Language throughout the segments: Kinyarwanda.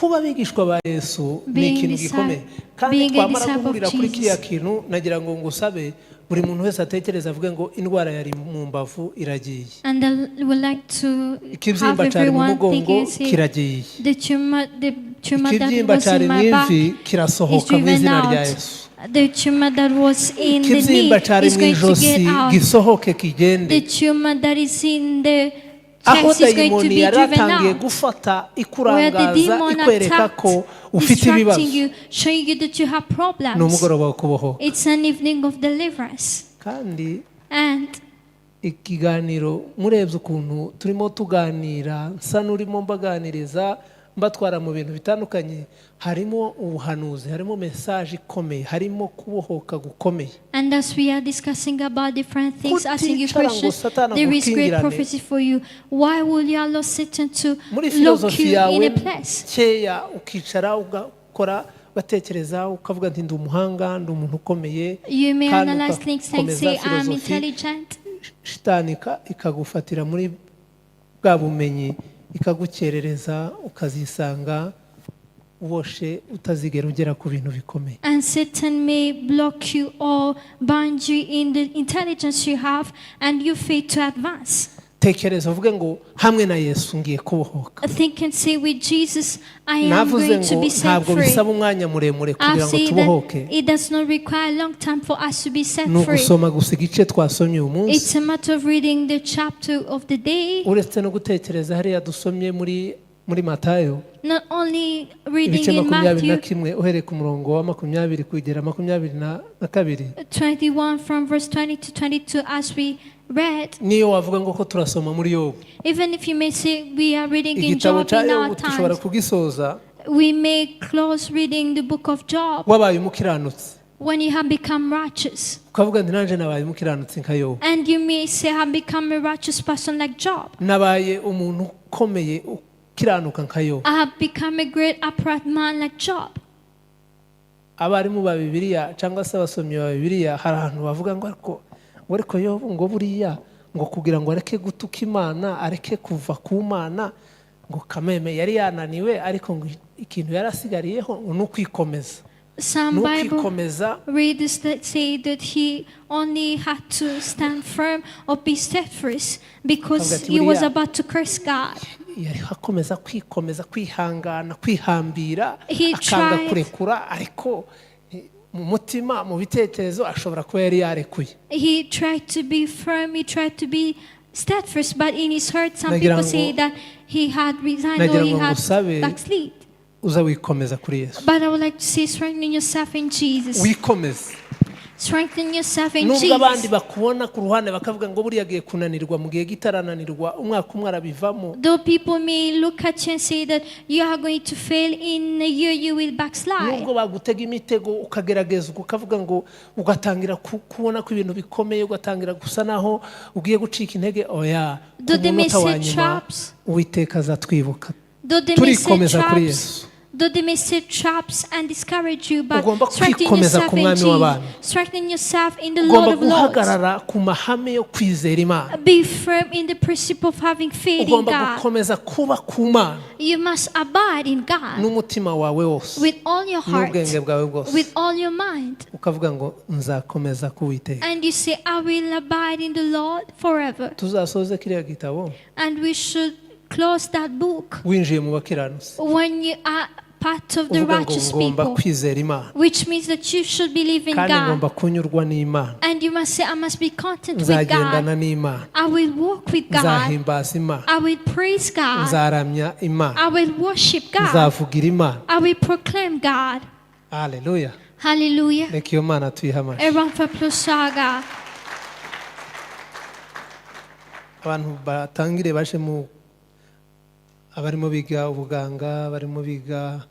Kuba abigishwa ba Yesu ni Being ikintu gikomeye, kandi being a twamara disciple of guhurira kuri Jesus. kiriya kintu, nagira ngo ngusabe buri muntu wese atekereze avuge ngo indwara yari mu mbavu iragiye, And I would like to have ikibyimba cyari mu everyone mugongo thinking and say, kiragiye, the tumor that ikibyimba was cyari in mu my back ivi is kirasohoka mu driven izina rya out. Yesu, The tumor that was in the knee ikibyimba cyari is mu going to get ijosi out. gisohoke kigende. The tumor that is in the Aho chest is going to dayimoni be yari driven atangiye out. gufata, Where the ikurangaza, demon ikwereka attacked, ko ufite ibibazo, distracting you, showing you that you have ni problems. umugoroba wo kubohoka. It's an evening of deliverance. Kandi And ikiganiro, murebye ukuntu turimo tuganira, nsa n'urimo mbaganiriza, mbatwara mu bintu bitandukanye, harimo ubuhanuzi, harimo message ikomeye, harimo kubohoka gukomeye. And as we are discussing about different things, asking you Kuticara ngo questions, Satani there is great agukingirane. Prophecy for you. Why will you allow Satan to Muri lock filozofi you in yawe a place? nkeya, ukicara ugakora, ugatekereza, ukavuga nti ndi umuhanga, ndi umuntu ukomeye, You may kandi analyze things and ugakomeza say, I'm filozofi, intelligent. shitani ikagufatira muri bwa bumenyi, ikagukerereza, ukazisanga uboshe, utazigera ugera ku bintu bikomeye. And Satan may block you or bind you in the intelligence you have, and you fail to advance. Tekereza uvuge ngo hamwe na Yesu ngiye kubohoka. Think and say, with Jesus, I am Navuze going to ngo be set ntabwo free. bisaba umwanya muremure I've kugira ngo said tubohoke. that it does not require a long time for us to be set Ni free. ugusoma gusa igice twasomye uyu munsi. It's a matter of reading the chapter of the day, Uretse no gutekereza hariya dusomye muri Matayo, not only reading ibice in makumyabiri na Matthew kimwe uhereye ku murongo wa 20 kugera 22. 21 from verse 20 to 22 as we read. Niyo wavuga ngo ko turasoma muri Yobu, Even if you may say we are reading in igitabo Job cya in our Yobu dushobora times, kugisoza we may close reading the book of Job wabaye umukiranutsi, when you have become righteous. ukavuga nti nanjye nabaye umukiranutsi nka Yobu, And you may say, I have become a righteous person like Job. nabaye umuntu ukomeye ukiranuka nka Yobu. I have become a great upright man like Job. Abarimu ba Bibiliya cyangwa se abasomyi ba Bibiliya, hari ahantu bavuga ngo ariko Yobu ngo buriya ngo kugira ngo areke gutuka Imana, areke kuva ku Mana, ngo kameme yari yananiwe, ariko ngo ikintu yari asigariyeho ngo ni ukwikomeza, Some ni Bible ukwikomeza. readers that say that he only had to stand firm or be steadfast because Akavuga ati, he was "Buriya about to curse God. yari akomeza kwikomeza, kwihangana, kwihambira, He akanga tried. kurekura, ariko mu mutima, mu bitekerezo, ashobora kuba yari yarekuye. He tried to be firm, he tried to be steadfast, but in his heart, some Nagira people say that he had resigned or nagira he ngo had ngusabe backslid. uza wikomeza kuri Yesu. But I would like to say, strengthen yourself in Jesus. Wikomeze. Strengthen yourself in Nubwo abandi Jesus. bakubona ku ruhande bakavuga ngo buriya agiye kunanirwa, mu gihe gitarananirwa, umwaka umwe arabivamo. Though people may look at you and say that you are going to fail in a year, you will backslide. Nubwo bagutega imitego, ukagerageza, ukavuga ngo ugatangira kubona ko ibintu bikomeye, ugatangira gusa naho ugiye gucika intege, oya, ku Though they may munota wa set nyuma traps, Uwiteka azatwibuka. though they may set Turikomeza kuri traps, Yesu. though they may set traps and discourage you, but Ugomba strengthen kwikomeza yourself ku in Mwami Jesus. w'abami. Strengthen yourself in the Ugomba Lord of Lords. guhagarara ku mahame yo kwizera Imana. Be firm in the principle of having faith in Ugomba God. gukomeza kuba ku Mana You must abide in God n'umutima wawe wose, with all your heart, n'ubwenge bwawe bwose, with all your mind. ukavuga ngo nzakomeza kuwiteka. And you say, I will abide in the Lord forever. Tuzasoze kiriya gitabo And we should close that book winjiye mu bakiranutsi, when you are part of the uvuga ngo righteous ngomba people, kwizera Imana, which means that you should believe in kandi God. ngomba kunyurwa n'Imana, And you must say, I must be content with God. nzagendana n'Imana, I will walk with God. nzahimbaza Imana, I will praise God. nzaramya Imana, I will worship God. nzavugira Imana. I will proclaim God. Haleluya. Hallelujah. Reka iyo Mana tuyihe amashyi. A round of applause to our God. Abantu batangire baje mu abarimo biga ubuganga, barimo biga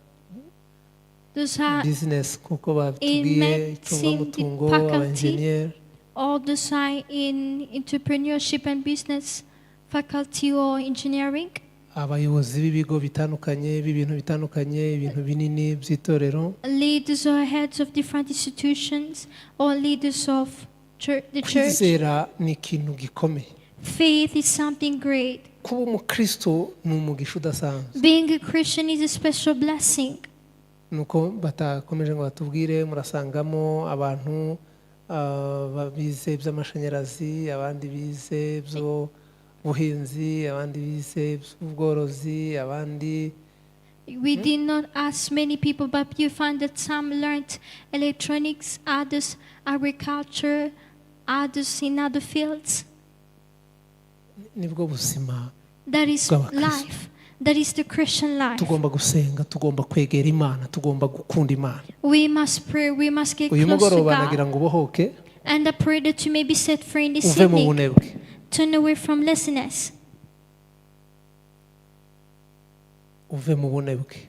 Those are business kuko batubwiye, medicine icungamutungo, faculty. Abaenjeniyeri, all those are in entrepreneurship and business faculty or engineering. Abayobozi b'ibigo bitandukanye, b'ibintu bitandukanye, ibintu binini by'itorero. Leaders or heads of different institutions or leaders of church, the church. Kwizera ni ikintu gikomeye. Faith is something great. Kuba umukristo ni umugisha udasanzwe. Being a Christian is a special blessing. Nuko batakomeje ngo batubwire, murasangamo abantu bize iby'amashanyarazi, abandi bize iby'ubuhinzi, abandi bize iby'ubworozi, abandi We did not ask many people, but you find that some learned electronics, others agriculture, others in other fields. Nibwo buzima That is bw'abakristo. Life. That is the Christian life. Tugomba gusenga, tugomba kwegera Imana, tugomba gukunda Imana. We must pray. We must get Uyu close to mugoroba God. nagira ngo ubohoke, And I pray that you may be set free in this uve mu evening. bunebwe. Turn away from laziness. Uve mu bunebwe.